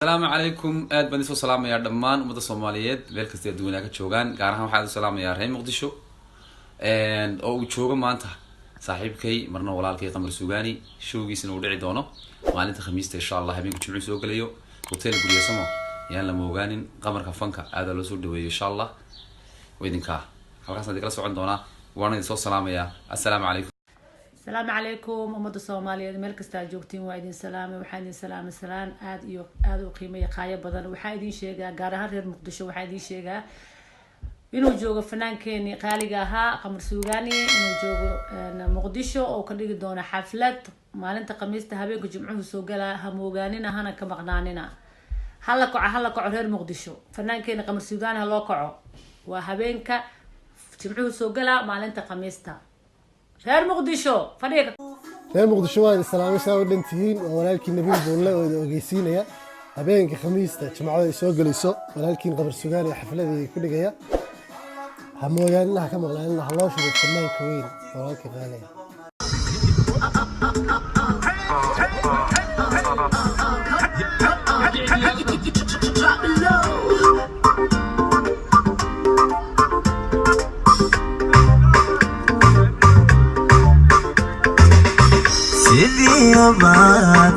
Asalaamu calaykum. Aad baan isoo salaamayaa dhammaan ummadda Soomaaliyeed meel kasta adduunyaa ka joogaan. Gaar ahaan waxaan u salaamayaa reer Muqdisho oo uu joogo maanta saaxiibkay, marna walaalkay, Qamar Sugaani. Showgiisana uu dhici doono maalinta Khamiista, insha Allah, habeenka Jimcuhu soo gelayo, Hotel Guryasamo. Yaan lama ogaanin qamarka fanka, aadaa loo soo dhaweeyo, insha Allah. Idinkaa halkaasaan idinkala socon doonaa, waana idin soo salaamayaa. Assalaamu calaykum. Asalaamu calaykum, ummadda Soomaaliyeed meel kasta aad joogtiin, waa idin salaamay. Waxaa idin salaamay salaan aada iyo aada u qiimo iyo qaayo badan. Waxaa idin sheegaa, gaar ahaan reer Muqdisho, waxaa idin sheegaa inuu joogo fanaankeeni qaaliga ahaa, Qamar Suugaani, inuu joogo Muqdisho oo ka dhigi doono xaflad maalinta Khamiista, habeenka Jimcuhu soo galaa. Ha moogaanina, hana ka maqnaanina. Hala kaco, hala kaco, reer Muqdisho. Fanaankeeni Qamar Suugaani ha loo kaco. Waa habeenka Jimcuhu soo galaa, maalinta Khamiista. Reer Muqdisho, fadhiga. Reer Muqdisho, waa idin salaamay. Saa u dhan tihiin? Waa walaalkii Nabiil Buulle oo idin ogeysiinaya habeenka Khamiista, Jimcada ay soo gelayso, walaalkiin Qamar Sugaan ee xafladii ku dhigaya. Ha moogaanina, ha ka maqnaanina, ha loo shubo fanaanka weyn, walaalka qaaliga. Drop it low. Sidii obaad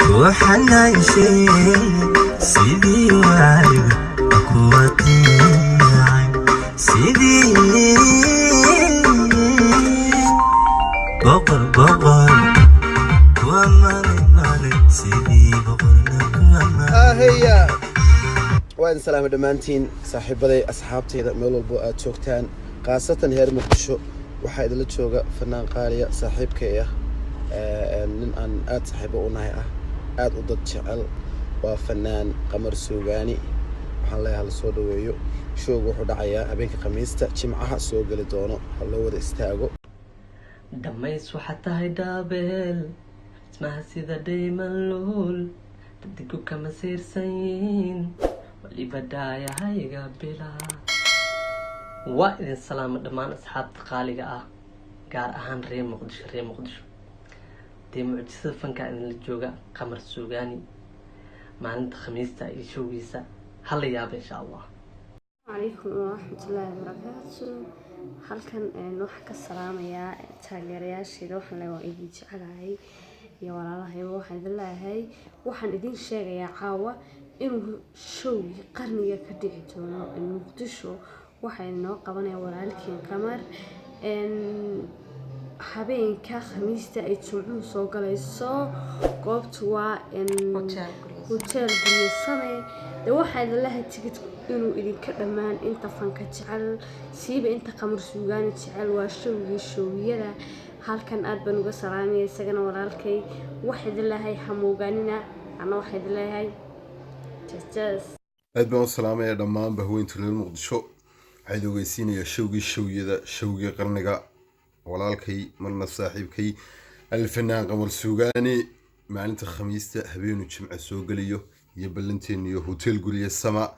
ku xanayshay, sidii waaliga ku ateecay, sidii boqor boqor ku ammaanay maalin, sidii boqorna ku ammaanay. Aheya, waa idin salaamay dhammaantiin, saaxiibaday, asxaabtayda, meel walbo aad joogtaan, khaasatan heer Muqdisho. Waxaa idinla jooga fanaan qaaliya, saaxiibkay ah, nin aan aad saaxiibo u nahay ah, aad u dad jecel, waa fanaan Qamar Suugaani. Waxaan leeyahay hala soo dhaweeyo. Showga wuxuu dhacayaa habeenka Khamiista, Jimcaha soo geli doono. Ha loo wada istaago. Dhammays waxaa tahay dhaabeel ismaha sida dhayman luul, dadigu kama siirsan yihiin, waliba dhaayahayga bila. Waa idin salaama dhammaan asxaabta qaaliga ah, gaar ahaan reer Muqdisho. Reer Muqdisho dee, mucjisada fankaa idinla jooga, Qamar Suugaani, maalinta Khamiista iyo showgiisa. Hala yaaba, insha Allah. Calaykum waraxmatullaahi wabarakaatu. Halkan waxaan ka salaamayaa taageerayaashayda. Waxaan leeyahay waan idin jecelahay iyo walaalahayba. Waxaan idin leeyahay, waxaan idin sheegayaa caawa inuu showgii qarniga ka dhici doono Muqdisho. Waxaa inoo qabanaya walaalkiin Qamar habeenka Khamiista ay Jumcuhu soo galayso. Goobtu waa Hotel Guryasame. De waxaa idin leeyahay tigid inuu idinka dhammaan. Inta fanka jecel, siiba inta Qamar Suugaani jecel, waa showgii showiyada. Halkan aad baan uga salaamaya isagana, walaalkay. Waxaa idin leeyahay hamoogaanina. Ana waxaa idin leeyahay jees. Aad baan u salaamaya dhammaan bahweynta reer Muqdisho. Waxaa idin ogeysiinayaa showgii showyada, showgii qarniga, walaalkay, marna saaxiibkay, alfanaan Qamar Suugaani, maalinta Khamiista, habeenu Jimce soo gelayo, iyo ballanteenu iyo Hotel Gurya Sama.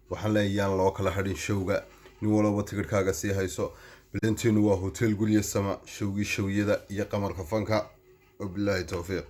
Waxaan leeyahay yaan loo kala hadhin showga. Nin walba tigidhkaaga sii hayso. Ballanteenu waa Hotel Gurya Sama, showgii showyada iyo qamarka fanka. Wabilaahi towfiiq.